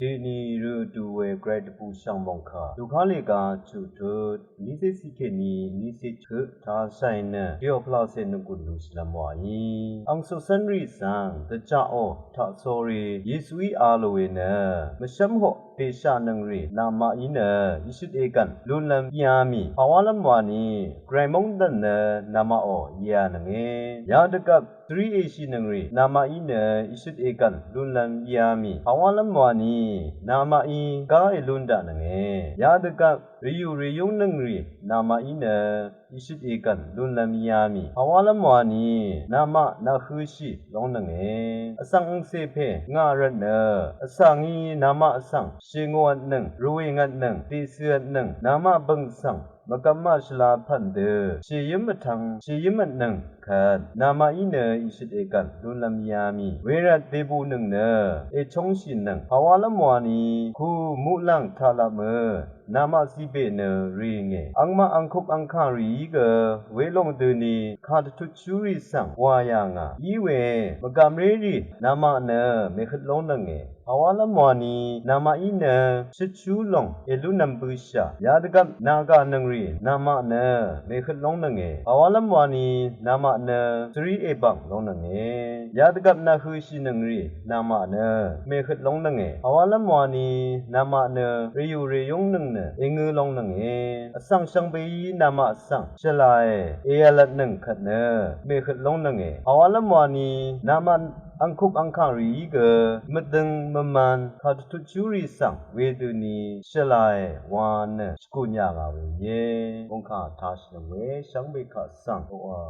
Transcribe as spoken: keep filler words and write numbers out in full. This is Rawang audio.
Deni rø du we gvray dvbù shv̀ng mòngkà Luka lèga chuq tut vnícé ciq kèní vnícé chuq taq shàì nø dioplaqcè nvgùn lúshìlv́m wàí. Ang coqcv́nrì svng dvjaqò taqsórí Yesuí a lò we nø mvshv́m hoq dèshànøngrì namaqí nø ìshøt ègv̀n lunlv̄m íá mì pàwálv́m wani gvray móngdàn nø namaqò íá nønge. Yadvgvp svrí èshìnøngrì namaqí nø ìshøt ègv̀n lunlv̄m íá mì pàwálv́m wani namaqí gá èlún daqnønge. Yadvgvp rvyù rvyúngnøngrì namaqí nø ìshøt ègv̀n lunlv̄m íá mì pàwálv́m wani namaq naqhøshì lóngnønge. Vsvng angcè pè ngà rvtnø vsvngí namaq svng shèngòvtnøng, rvwèngvtnøng, dècø̀vtnøng, namaq bø̀ng svng mvgvpmaq shvla pv̀n dø shèyǿm vtvng shèyǿm vtnøng kvt namaqí nø ìshøt ègv̀n lunlv̄m íá mì. Wervt dèbùnøng nø èchóngshìnøng pàwálv́m wani ku muqlàng taqlapmø namaq zibè nø rìnge. Angmaq angkup angkàrìí gø welòng døni kàdvtutshúrì svng wà yà ngà íwe mvgàmrérì namaq nø mèhøt lóngnønge. Pàwálv́m wani namaqí nø shøtshú lòng èlúnv̄m bøshà. Yadvgvp nàgànøngrì namaq nø mèhøt lóngnønge. Pàwálv́m wani namaq nø svrí èbàng lóngnønge. Yadvgvp naqhøshìnøngrì namaq nø mèhøt lóngnønge. Pàwálv́m wani namaq nø rvyù rvyúngnøng nø èngø lóngnønge. Vsvng shvngbeí namaq svng shvlàe èyv̀lvtnøng kvt nø mèhøt lóngnønge. Pàwálv́m wani namaq angkup angkàrìí gø mvdøng mvman kàdvtutshúrì svng wedøni shvlàe wa nø shvgùn yà ngà we íe. Bungkà tashìnøng we shvngbe kaq svng oqà